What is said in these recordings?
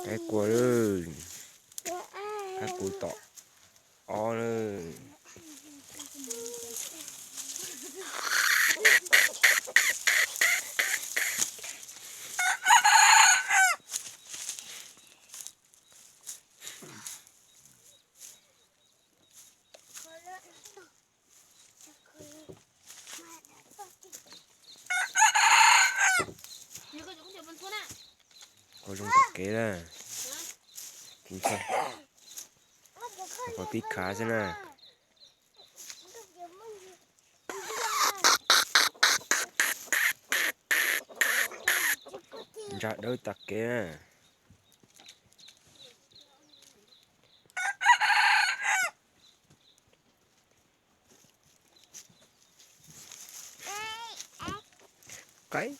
Qaib qua lawm. Qaib qua tom ob lawm. Qua zoo tom kev na. Pov pib khav xwb na. Ntsa dawb tom kev na. Qaib.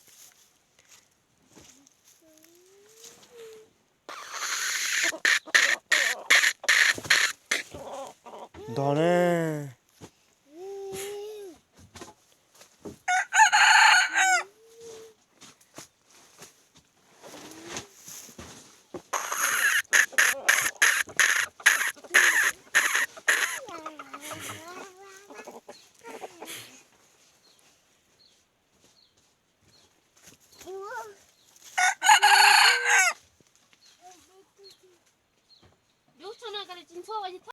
Ntog na.